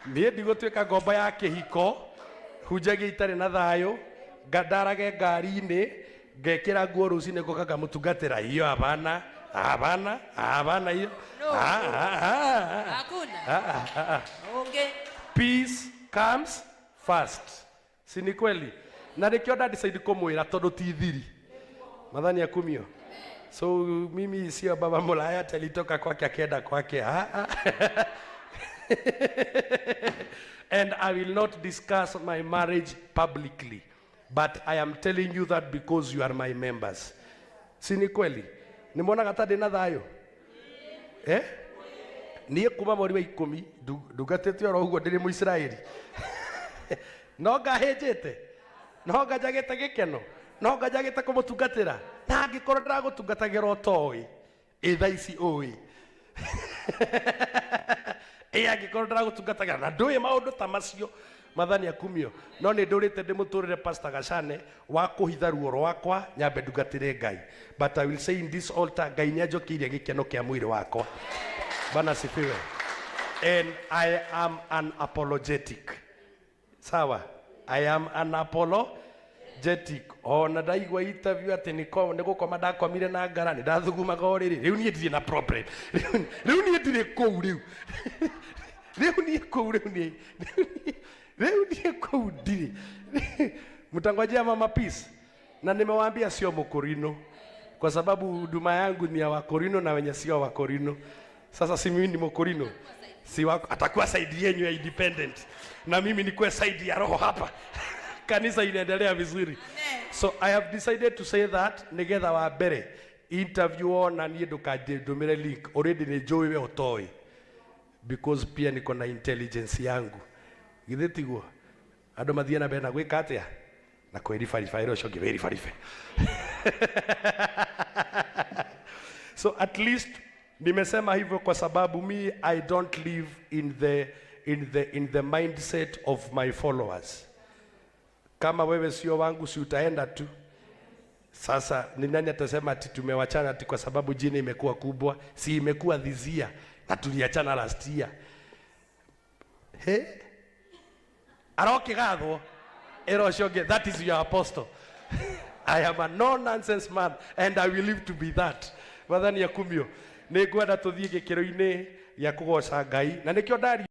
Niĩ ndigũtuĩka ngombo ya kĩhiko, hunjagia itarĩ na thayũ, ndarage ngari-inĩ, ngekĩra nguo rũcinĩ ngoka ngamũtungatĩra. Hiyo hapana, hapana, hapana hiyo. No. Ah, ah, ah, ah. Hakuna. Ah, ah, ah, ah. Unge. Peace comes first, si ni kweli? Na nĩkĩo nda decide kũmwĩra tondũ ti thiri. Mathani akumio. So mimi sio baba mulaya ati alitoka kwake akienda kwake. Ah, ah. And I will not discuss my marriage publicly, but I am telling you that because you are my members. Si ni kweli? Nĩmuonaga ta ndĩ na thayũ, eh? Niĩ kuma mweri wa 10 ndungatĩte oro ũguo ndĩrĩ Mũisiraeli, no ngahĩnjĩte, no nganjagĩte gĩkeno, no nganjagĩte kũmũtungatĩra. Na angĩkorwo ndĩragũtungatagĩra ũtoĩ, ĩ thaa ici ũĩ, ĩ angĩkorwo ndĩragũtungatagĩra na ndũĩ maũndũ ta macio, mathani akumio. No nĩ ndũrĩte ndĩmũtũrĩre Pastor Gacane wa kũhitha ruo rwakwa nyambe ndungatĩre Ngai. But I will say in this altar, Ngai nĩ anjokeirie gĩkeno kĩa mwĩrĩ wakwa. Bwana asifiwe. And I am unapologetic. Sawa, I am unapologetic. Ona ndaigua interview atĩ nĩ gũkoma ndakomire na ngara, nĩ ndathugumaga ũrĩrĩ, rĩu niĩ ndirĩ na problem. Rĩu niĩ ndirĩ kũu, rĩu niĩ kũu, rĩu niĩ kũu ndirĩ. Mtangojea Mama Peace, na nimewaambia sio Mkorino, kwa sababu huduma yangu ni ya Wakorino na wenye sio Wakorino. Sasa si mimi ni Mkorino, si wako, atakuwa side yenyu ya independent na mimi nikuwe side ya roho hapa. Kanisa inaendelea vizuri. So I have decided to say that nigetha wa mbere interview ona niĩ ndũkanjĩndũmĩre link, already nĩ njũĩ we ũtoĩ, because pia niko na intelligence yangu. Githĩ tiguo andũ mathiĩ na mbere na gwĩka atĩa na kwĩribariba ĩra ũcio ũngĩ wĩribaribe? So at least nimesema hivyo kwa sababu me, I don't live in the mindset of my followers. Kama wewe sio wangu, si utaenda tu? Sasa ni nani atasema ati tumewachana ati kwa sababu jina imekuwa kubwa? Si imekuwa this year na tuliachana last year? He, arokigathwo ĩra ũcio ũngĩ, "That is your apostle." I am a no nonsense man and I will live to be that. Mwathani akumio. Nĩ ngwenda tũthiĩ gĩkĩro-inĩ gĩa kũgoca Ngai, na nĩkĩo ndaria.